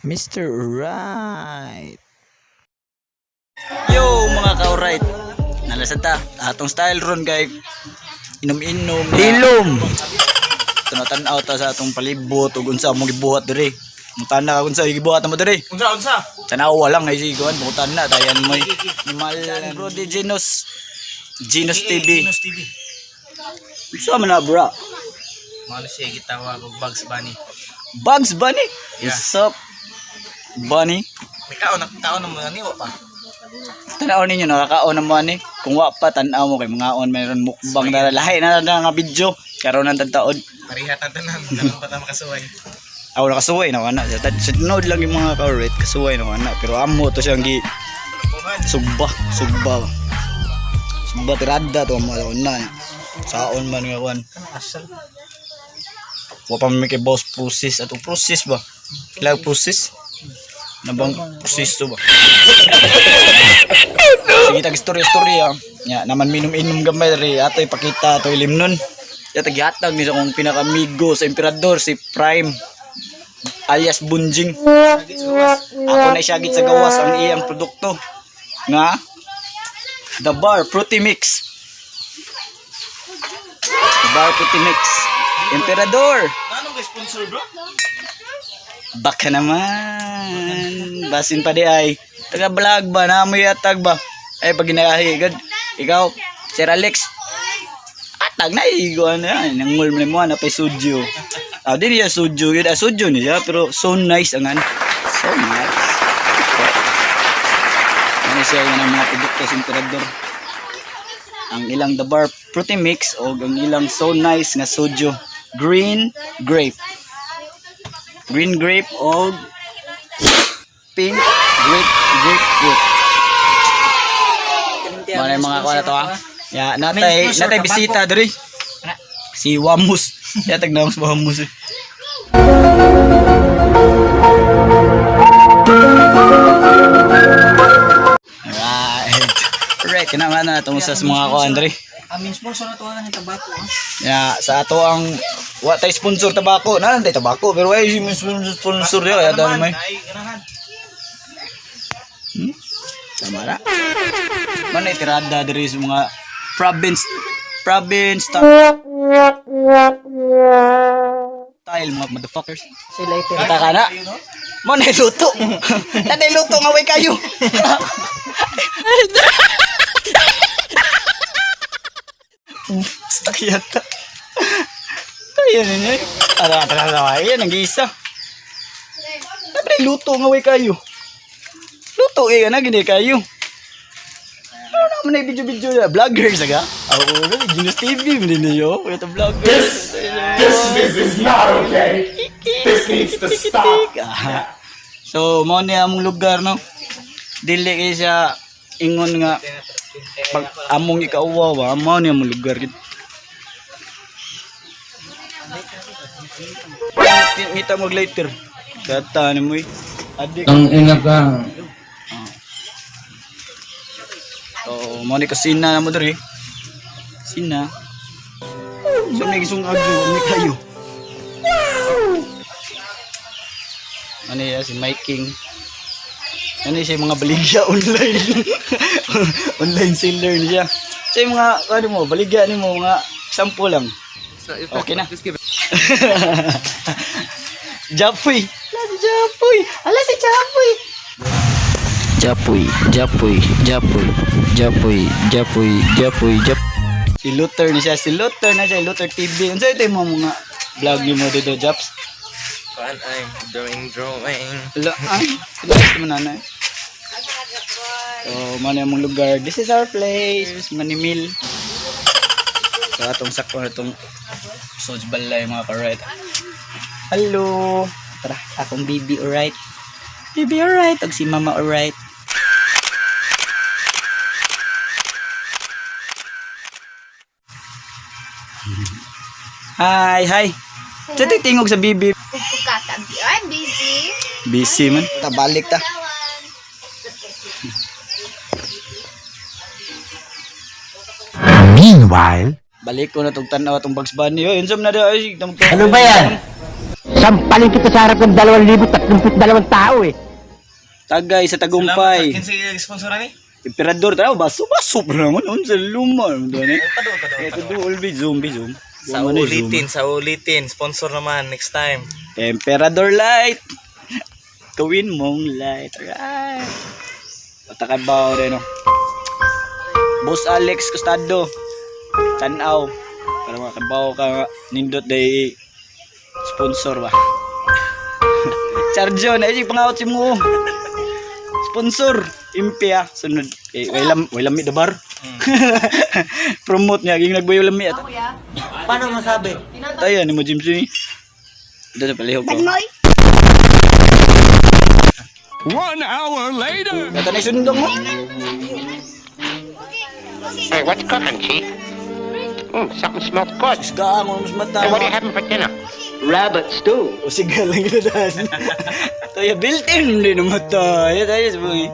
Mr. Right. Yo mga ka-right. Nalasa ta. Atong style ron kay inom-inom. Hilom. Tunatan-aw ta sa atong palibot ug unsa among gibuhat diri. Mutana ka unsa gibuhat mo diri. Unsa, unsa? Tanawa lang ay sigoan butan na tayan mo. Nimal bro di Genos. Genos TV. Genus TV. Unsa man na bro? Mano siya gitawag og Bugs Bunny. Bugs Bunny. Yeah. What's up? Bunny. May kaon na kaon na mo ni wa pa. Tanaw ninyo nakakaon na mo ani. Kung wa pa tan-aw mo kay mga on mayroon mukbang na lahi na na nga video karon ang taod. Pareha tan tanan, karon pa ta makasuway. Aw nakasuway na kana. Sa tinod lang yung mga ka-rate kasuway na kana pero amo to siyang gi Buhan. sugba, sugba. Sugba tirada to amo na. Saon man nga kwan. Asal. Wa pa may kay boss process ato process ba? Kailangan process? Nabang proseso ba? Sige tag istorya istorya. Ya naman minom-inom gamay ri ato ipakita ato ilimnon. Ya taghatag ni sa akong pinakamigo sa emperador si Prime alias Bunjing. Ako na siyagit sa gawas ang iyang produkto nga The Bar Fruity Mix. The Bar Fruity Mix. Emperador. Ano kay sponsor bro? Baka naman. Basin pa di ay. Taga vlog ba na mo yatag ba? Ay pag ginahi gud. Ikaw, Sir Alex. Atag na igo ano yan. Nangul mo mo na pay sujo. Ah, di niya sujo yun. Ah, sujo niya pero so nice ang ano. So nice. Ano siya yun ang mga produkto sa Emperador. Ang ilang The Bar Fruity Mix o ang ilang so nice nga soju. Green grape. Green grape o pink grape grapefruit. Mga yung mga kuha na to ha. Ya, natay natay bisita diri. Si Wamus. Ya tag sa Wamus. Eh. Alright. Alright, kinama na itong sa mga kuha diri. Amin sponsor na to ang tabako. Ya, sa ato ang wa tay sponsor tabako. Naa tay tabako pero ay si sponsor sponsor yo kaya daw may. Ay ganahan. Tama na. Manay tirada diri sa mga province province style mga motherfuckers. Sila Kita ka na. Mo na luto. Natay luto nga way kayo. Stuck yata. Kaya ninyo. Tara, tara, tara. Ayan, ang gisa. Natay luto nga way kayo. Luto eh, na gini kayo. Ano naman na video-video na? Vloggers, aga? Ako, Genius TV, hindi niyo. Ito vloggers. This is not okay. This needs to stop. Ah. So, mao ni among lugar no. Dili kay siya ingon nga pag among ikauwaw ba, mao ni among lugar gid. Ngita mo later. Kata ni mo eh. Adik. Ang ina ka. So, mao ni kusina na mo diri. Kusina. So, may gisung agyo, may kayo. Ano yan, si Mike King. Ano siya, yung mga baligya online. Online seller niya. So, yung mga, ano mo, baligya ni mo, mga sample lang. Okay na. Japoy. Ala si Japoy. Ala si Japoy. Japoy, Japoy, Japoy, Japoy, Japoy, Japoy, Japoy. Si Luther ni siya. Si Luther na siya. Luther TV. Ano ito yung mga vlog ni mo dito, Japs? Kuan ay drawing drawing. Ala, ay. Nice naman nanay. So, mana yung mga lugar. This is our place. Manimil. So, atong sakto na itong Soj Balay mga ka-right. Hello. Tara, akong baby alright. Baby alright. Og si mama alright. Hi, hi. Sa tingog sa bibi. Kukatabi. I'm busy. Busy man. Tabalik ta. Meanwhile, Balik ko na tong tanaw atong Bugs Bunny. Oy, unsam na daw ay. Ano ba yan? Sampalin kita sa harap ng 2,032 tao eh. Tagay sa Tagumpay. Kinsa sponsor ani? Emperador tayo, baso baso pa naman on sa luma. Doon eh. Padol padol. Ito do be zoom be zoom. Sa ulitin, sa ulitin, sponsor naman next time. Emperador Light. Gawin mong light. Alright. Patakabaw rin, no. Boss Alex Costado. Tanaw. Para makabaw ka nga. Nindot day sponsor ba. Charjon, ay pangawat si mo. Sponsor, Impia, sunod. Eh, way lami dabar. Promote niya, ging nagbayo lami at. Paano masabi? Tayo ni mo James ni. Ito na palihog ko. Moy. 1 hour later. Kata na sundong mo. Hey, what's cooking, Chief? Something smells good. Isga mo mas mata. Hey, what are you having for dinner? Rabbit stew. O sige lang ginadan. Tayo built-in din ang mata. Ayan tayo sa bungi.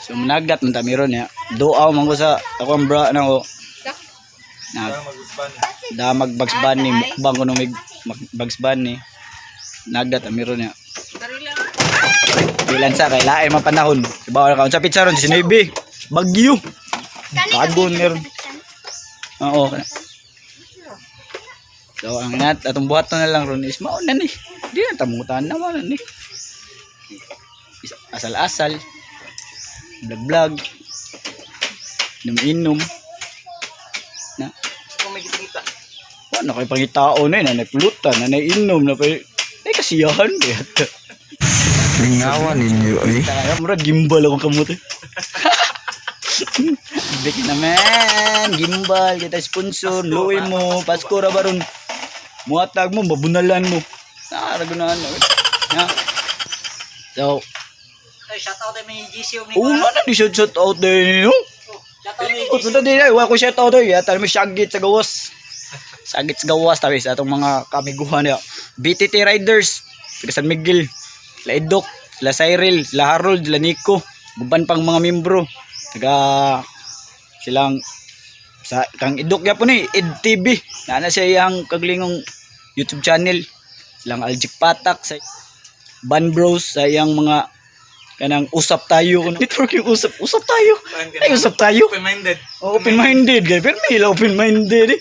So managat man ta meron niya. Duaw man ko sa ako ang bra na ko. Na damag Bugs Bunny mukbang ko nung may Bugs Bunny. Nagdat meron niya. Bilan sa kay lain man panahon. Iba ka sa pizza ron 19. Bagyo. Kagon meron. Oo. So ang nat atong buhaton na lang ron is mao na ni. Di na tamutan na mao na ni. Asal-asal. Vlog-vlog. Inom-inom. Na. Kung may kita. Wala kay pangitao na yun, nanay pulutan, nanay inom, na pay ay kasiyahan ba yata. Lingawan ninyo eh. Kaya mura gimbal akong kamot eh. Big naman, gimbal kita sponsor, luwi mo, Pasko ra baron. Muatag mo, mabunalan mo. Nakaragunahan na. Ha? So, Ay, shout out may GC oo nga na, di shout shout out din no? Oh, punta din ay, wala ko shout out ay. Yata mo syagit sa gawas. Sagit sa gawas tabi sa atong mga kamiguhan niya. BTT Riders, taga San Miguel, sila Edok, sila Cyril, sila Harold, sila Nico, guban pang mga membro. Taga silang sa kang Edok gyapon ni Ed TV. Naa na siya iyang kaglingong YouTube channel. Silang Algic Patak sa Ban Bros sa iyang mga kanang usap tayo network yung usap usap tayo ay usap tayo. Open-minded. Oh, open-minded guys. Pero may ila open-minded eh.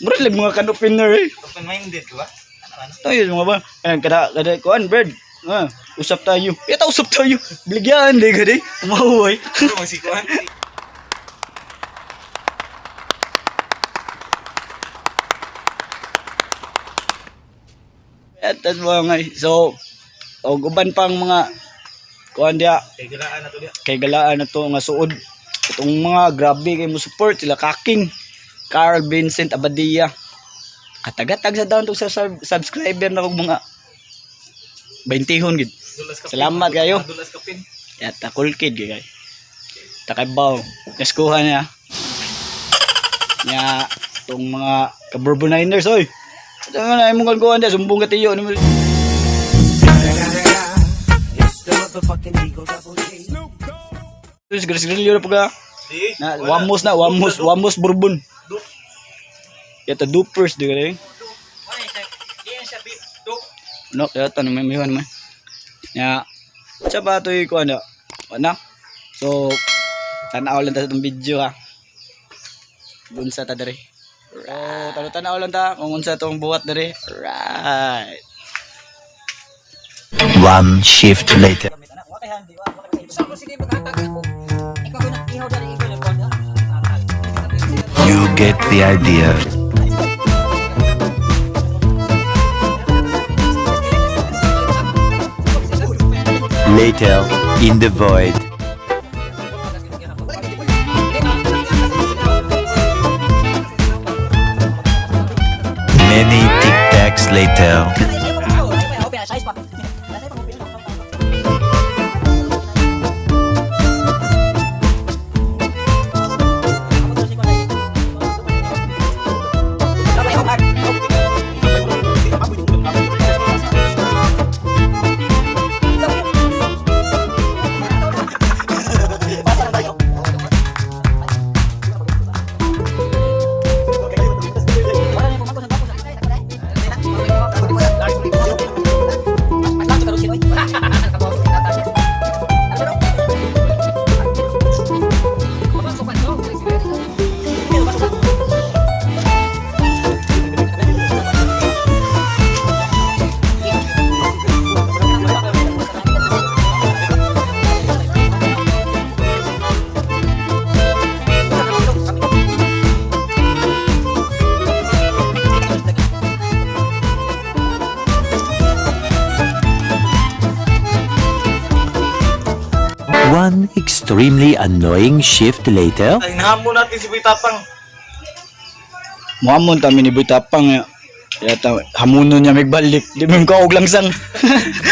Murag lang mga kan-opener eh. Open-minded, di ba? Ano ano? Tayo mga ba? Ayan, kada, kada, kuan, bird. Ah, usap tayo. Yata usap tayo. Bligyan, di ka di. Umahuway. Ano magsikuan? At mga nga. So, og uban pang mga kuan diya, Kay galaan na to diya. kay galaan na to nga suod. Itong mga grabe kay mo support sila Kaking, Carl Vincent Abadia. Katagatag sa down to sa subscriber na kog mga 20 gid. Dulas kapin. Salamat kayo. Dulas kapin. Yata cool kid gay. Takabaw. Naskuha niya. Nya tong mga ka-Bourbon Niners oy. Ito na imong kalguan dia sumbong ka tiyo ni mo. Terus garis-garis na pagka Di. na wamos na wamos wamos bourbon. Dup. Yata dupers di ka rin. Wala siya. Di yan siya beef. Dup. No, kaya tanong may miwan man. Ya. Siya ba ito ko ano? Ano? So, tanaw lang ta sa itong video ha. Unsa ta dere. Right. So, tanaw lang ta kung unsa tong buhat dere. Right. One shift later. You get the idea. Later in the void. Many tic tacs later. One extremely annoying shift later. Ay, nahamon natin si Boy Tapang. Muhamon ta mi ni Boy Tapang ya. Yata hamunon niya migbalik. Di mo kaog lang sang.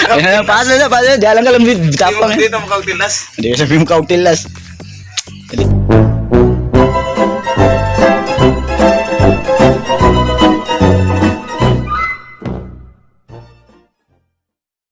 Ay na, pasa na, pasa na. Di alam ka lang Boy Tapang. Hindi na makaugtilas. Hindi ka sabi mo kaog tilas. Dali.